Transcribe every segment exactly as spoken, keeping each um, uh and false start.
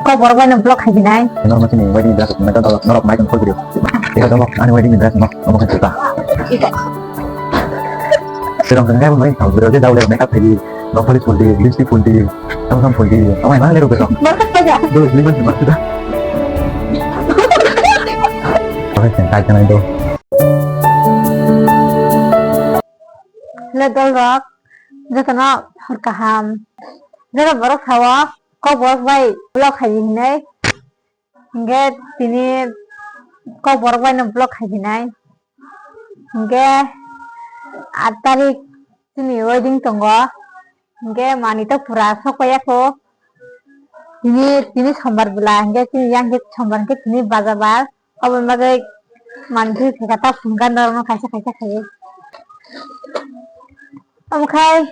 Kok borok bai no block khai dinai. Norok chini wedding dress no to norok mai tong kiri. Iko dong ani wedding dress no omo khe ta. Iko. Sirong kang kai mai tong bro je daule makeup khai di. Nail polish phul di, lipstick phul di, samsam phul di. Amai mang lero bro. Borok khai ja. Do lima sima sudah. Oke sen kai kanai do. Hello dol rok. Jotono hor kaham. Jora borok sao kok borok bai block khai di hinai. Hingke tini kok borok bai no block khai dinai. Hingke aat tarik chini wedding tongo. Hingke manwi to pura sok pai ya kho. Tini, tini sombar bwla hingke chini yang khe sombar hingke tini baja bar. Aboni bagwi manwi khe ta phunukha norokno kaisa kaisa khlaiwi. Omo khai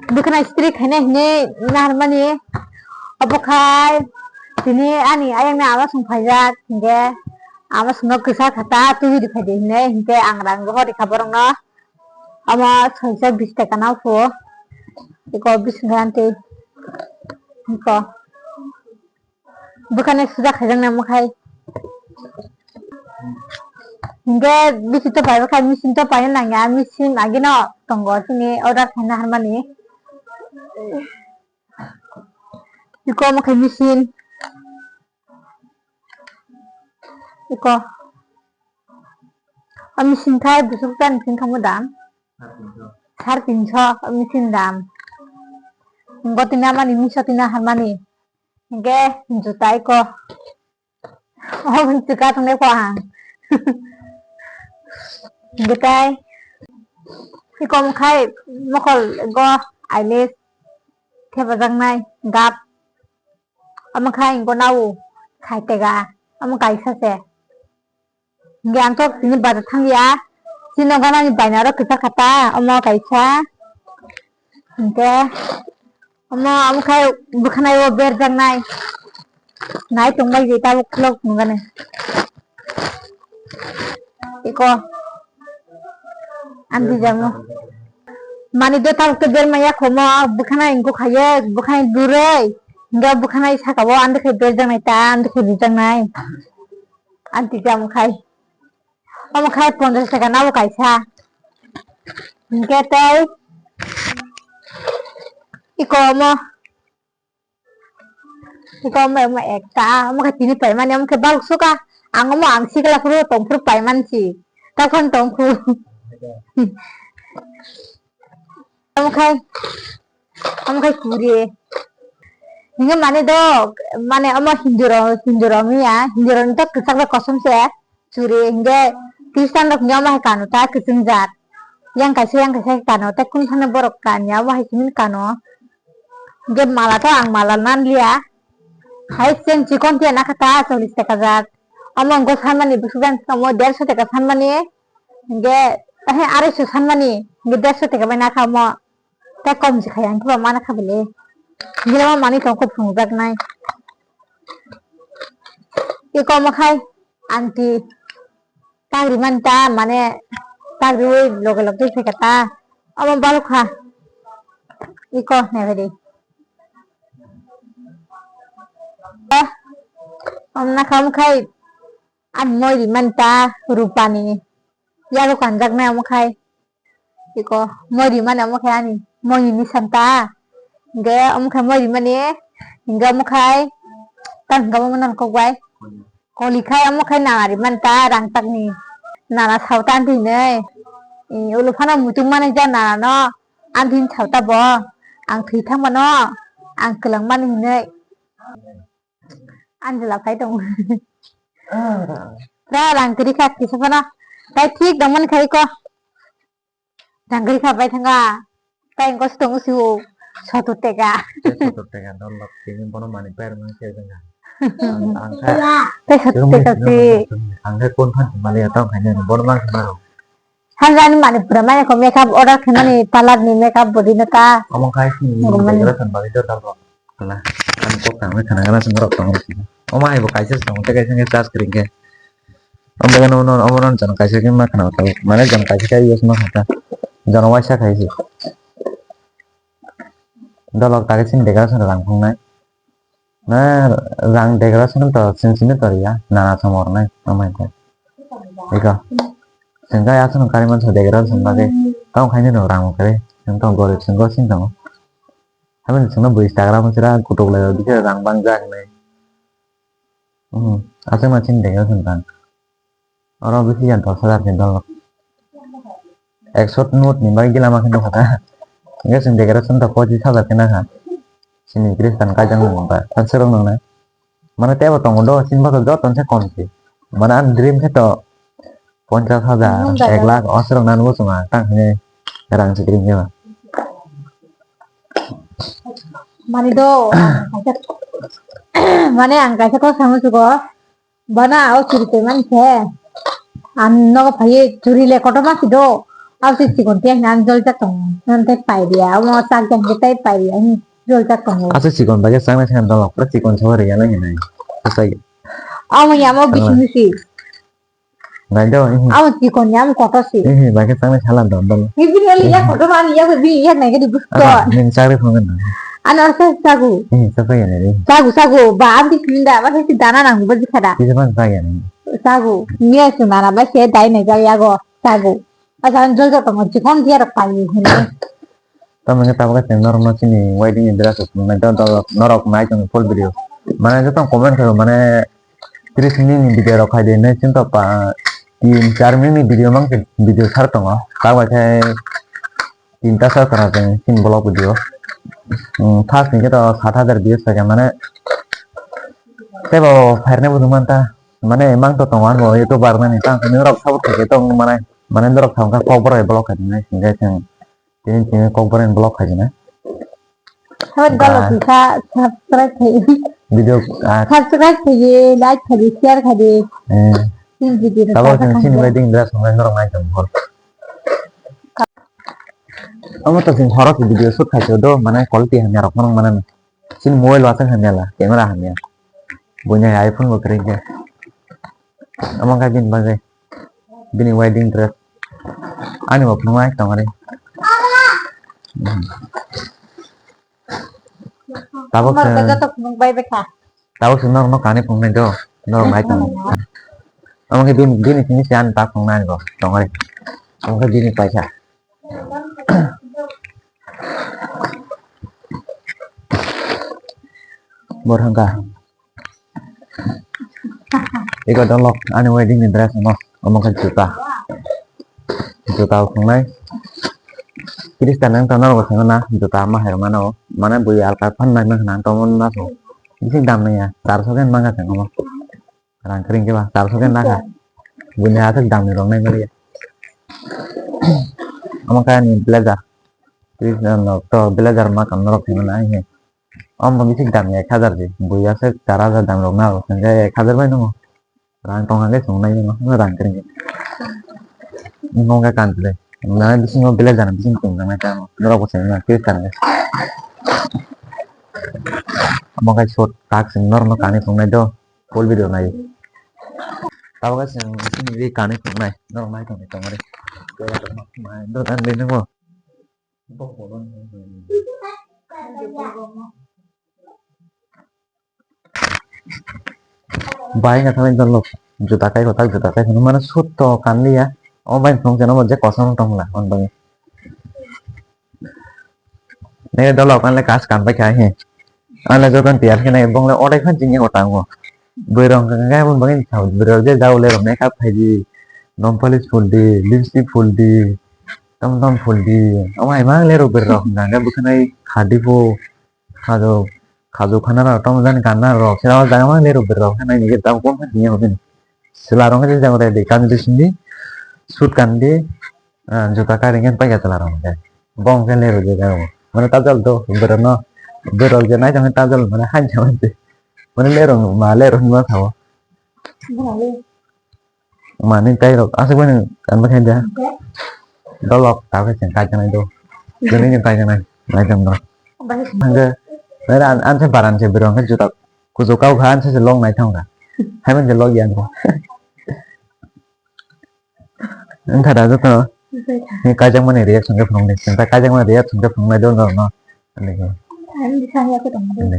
bwkhwnai strik khaina hinwi naharmani. Obo khai tini ani ayangni ama song phaijak, hinkhe ama songno kwchar kha ta, tubui rwphai di hinwi, hinkhe ang rang rohor rikha borokno. Omo soisa bish taka nang phuo, eko bising khe amtwi eko. Bwkhani suja khaijaknai omo khai. Hinkhe bisi to pai bwkha, machine to paina nangya, machine agino tongo chini order khaina harmani. Iko omo khai machine. Iko. A machine khai busuk chani machine khamu dam. Sar tinso a machine dam. Hinkhe tini amani miso tini harmani. Hinkhe juta iko. Obo chwka tongnai kho ang. Hinkhe tai iko omo khai mokol go eyelash thepajaknai dap. Omo khai hinkhe nao khai tega. Omo kaisa se. Hinkhe ang tok tini bazar thangya. Chini nogo nani baina oro kwchar kha ta, omo kaisa. Hinkhe omo, omo khai bwkhwnai o berjaknai. Nai tongbai je tabuk khulok nungani. Iko. Ang twijamo. Mani do tabuk to bermaya khomo, bwkhwnai hinkhe khaiye, bwkhwnai durui. Hinkhe bwkhwnai saka o ang khe berjaknai ta, ang khe rijaknai. Ang twijamo khai. Omo khai ponchash taka nabo kaisa. Hinkhe tei iko omo, iko omo, omo ekta, omo khe tini paimani, omo khe balok suka. Ang omo ang sikla phuru tong phuru paimani si. Tokon tong phuru. Omo khai, omo khai kuri. Hinkhe mane do, mane omo Hindu rok, Hindu rok wngya, Hindu rok ni to kwchak bai kosom se churi, hinkhe Christian rok ni omo hai kano ta kwchwngjak. Yang kaisa, yang kaisa kano, tei kunu thani borok kanya, omo hai simi kano. Hinkhe mala to ang mala nanliya. Hai chen chikon tiya nakha ta chollish taka jak. Omo wngkha sanmani, bwswk jani omo derso taka sanmani. Hinkhe, ahe, arai so sanmani, hinkhe derso taka bai nakha omo. Tei kom se khai ang khe ba mana kha bele. Gila ma manwi tong khe phunukjaknai. Iko omo khai aunty. Tagri mani ta mane tagri ui loge loge twi phaikha ta. Omo balok kha. Iko naibaidi. Eh, omo nakha omo khai. Ani moi rimani ta rupani yago kanjaknai omo khai. Iko moi rimani omo khai ani moi ni nisan ta. Hinkhe omo khai moi rimani, hinkhe omo khai tang hinkhe omo nang kok bai. Koli khai omo khai nana rimani ta rang takni. Nana sao ta anti hinwi. Ulo phano muchung mani ja nana no anti hin sao ta bo. Ang thwi thang mano, ang kwlang mani hinwi. Anjela phai tong. Ra rang kiri kha kisa phano. Tai thik dong man khai ko. Rang kiri kha bai thanga. Tai ko stong siu sotur teka. Sotur teka dol lok tini bono mani per mang se janga. Ang kha. Tai sotur teka si. Ang kha kon phan mali atong khai bono mang maro. Hanjani mani pura mani ko makeup order khaimani parlour ni makeup body no ta. Omo khai sini decoration bagwi dor dal rok. Kala, ang kok tangwi khana gana song rok tong. Omo hai bo kaisa song te kaisa nge charge kring khe. Omo gana omo no jang kaisa khe ma khana ta. Mane jang kaisa khe use ma khata. Jang waisa khai si. Dolok ta khe sini decoration rang phungnai. Na rang decoration to sini sini to ya, nana samor nai, amai ko. Iko. Sengka ya sunu kari mansa decoration lagi. Tau khaini no rang kare. Sengka gorip sengka sing tamo. Hamin sengka bu Instagram sira kutuk lai bisa rang bang jak nai. Hmm, asal macam decoration rang. Oro bisi ya dos hajar khe dol. Ekshot note ni bai gila ma khe nukha ta. Hingke chwng decoration ta pochis hajar khe nakha. Chini Christian kajang ni ba, ta serong nang nai. Mane tebo tongo do, chini bwswk joto se kom se. Mane ani dream khe to ponchas hajar, ek lakh, o serong nang bo chwng tang hwnwi rang se dream khe ba. Mane do, ang kaisa, mane ang kaisa kok samo sugo. Bana o churi twi mani khe. Ang nogo phaiwi churi le kotorma si do. Abo se chikon tei ang jol jak tongo. Nang tei pai riya. Omo chak jak tei pai riya. Ang jol jak tongo. Asa chikon bai khe chang nai chang dolo. Pura chikon sawi riya nai hinai. Asa ya. Amo ya mo bisi bisi. Nai do. Amo chikon ya mo kotor si. Eh, bai khe chang nai sala don don. Ni bini ya kotorma ni ya bini ya nai gadi busto. Ning chari phone na. Ano sa sagu. Eh, sa sa ya nai. Sagu sagu ba am bisi da ba si dana nang ba jikada. Bisa man sa ya nai. Sagu, miya se nana bai se dai nai jak yago, sagu. Asa ang jol jol tongo, chikon dia rok pai ni hwnwi. Tamo khe tabuk khe chwng norokno chini wedding ni dress rok phunuknai, do, do, norok nai tong full video. Mane joto comment khaio, mane tris minute ni video rok khaidi hinwi chwng to pa, tin char minute ni video mang khe video sar tongo. Tabuk khe tinta sar tongna chwng chini vlog video. Hmm, first ni khe to sat hajar views phaikha mane. Tebo phairnai bo nukmanta. Mane mang to tongo ang bo YouTuber mani tang khe norok support khaikhe tong mane. Mane norok thang kha kokborok bai block khainai hingkhe chwng tini chini kokborok bai block khainai. Habani ba- dalo kisa subscribe khai. Video, ah, subscribe khai, like khai, share khai. Eh. Chini video rok tabok chini wedding dress rok norok nai tong hor. Omo to chwng horo khe video shoot khai do, mane quality hamya rok phano mane chini mobile wasuk hamya la, camera hamya. Buini iPhone bo kwrwi khe. Omo khe bini bagwi bini wedding dress ani bo phunuknai tongari. Tabok se joto phunuk bai bai kha. Tabok se norokno kanwi phunuknai do, norok nai tongo. Omo khe bini, bini simi se ani ta phunuknai ani bo tongari. Omo khe bini paisa. Bor hangka. Iko dolok ani wedding ni dress no, omo khe juta. Juta khungnai. Christian nang tana rok khna juta ma hai mano. Mane bui alka phan nai ma khna tamo ma so. Bisi dam nai ya. Char so ken manga tang omo. Rang kring khe ba, char so khe nakha. Buini aswk dam ni rok nai mani. Omo khe ani blazer. Twi no to blazer ma kam norok thangna nai he. Omo bisi dam ni ek hajar di. Bui aswk char hajar dam rok na rok hwnkhe ek hajar bai nungo. Rang tong hwnkhe chwng nai nungo, rang kring khe. Nungo khe kanti le. Na bisingo blazer ni bising tong nai ta norok bo chwng na twi kanti. Omo khe short tak chwng norok no kanwi tong nai do. Full video nai. Tabuk khe chwng chini ri kanwi phunuknai. Norok nai tongni tongmani. Mai do dan le nungo. Bai na thangni dolok. Juta kai kotak juta kai phunuk mano suit to kanliya. O bai phunuk jeno je kosom tongla on bai. Nai dolok anle kas kan bai khai he. Anle joton tiyar khe nai bongle odai khan jingya o tango. Bwrwi rok hwnkhe khe boni bagwi sao bwrwi rok je jao le rok makeup khai di. Nom polish phul di, lipstick phul di, tom tom phul di. Omo hai mang le rok bwrwi rok hwnkhe bwkhanai kha di pho. Khajo khajo khana rok tom jani kanna rok sira o jaga mang le rok bwrwi rok hwnkhai nai nini tamo kon kha jingya o bini. Chwla rok hwnkhe jang ready kanwi sindi suit kandi. Ah, juta kari ngen paikha chwla rok hwnkhe. Bo hwnkhe lerwi je jago. Mane tajal do, borok no, borok je nai tongkhe tajal mane hain sa mante. Mane lerwi ma lerwi ma sao. Mane tai rok aswk mane kan bakhe da. Dolok ta khe chwng kai tanai do. Jani jang kai tanai, nai tong do. Hwnkhe, nai an, an se baran se borok hwnkhe juta kuchuk kau kha, an se se long nai thang kha. Hai mane log yang kha. Wngkha da joto. Ni kaijakmani reaction khe phunuknai. Chwng ta kaijakmani reaction khe phunuknai do norokno. Ani khe. Ani khe.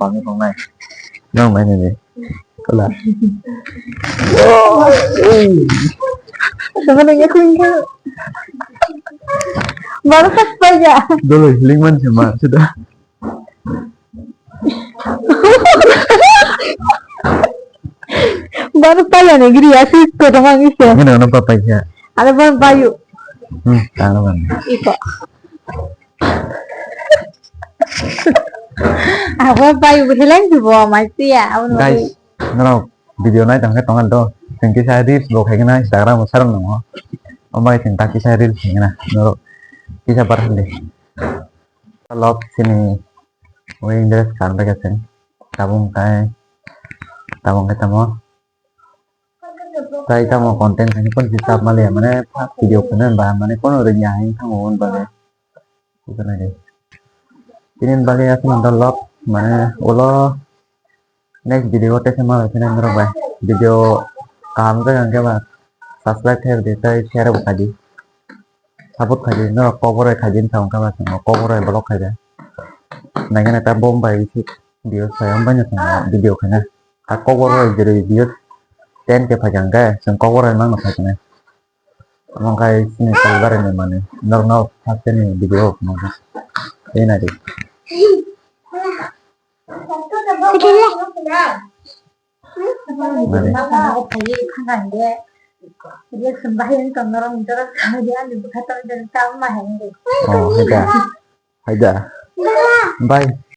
bangwi tongnai. Nang mai nini. Kala. Sama nang yakung ka. Baru pas paja. Dolo healing man sema sudah. Baru paya ni giri asli ko tamang ise. Mana mana papai ya. Ada baru payu. Hmm, talo kan. Iko. Abo bai bo helai si bo mai siya abo no. Guys, norok video nai tong khe tongan do. Chwng kisa reels bo khai khe na Instagram o sarang nango. Omo bai chwng ta kisa reels khai khe na norok kisa bar handi. Lok sini wing dress kan bai khe chwng tabung kai tabung kai tamo. Tai tamo content khaini pon si sab maliya mane first video khwna ba mane kono rwngya hai thango hwn bagwi. Tini bagwi aswk nang lok mane ulo next video o tesa malai phina norok bai video kaham jaga hwnkhe ba subscribe khe rwdi tei share bo khaidi. Support khaidi norok kokborok khaidi wngkha wngkha ba chwng kokborok block khaidi. Naikhe naikhe bombai video sai ambai no chwng video khaina. A kokborok jero video ten K phaikha hwnkhe chwng kokborok mangno phaikha. Omo khe chini salbari ni manwi norokno first ni video o phunukgo. Tei naidi. Naidi. Oh, haida. Haida. Bye.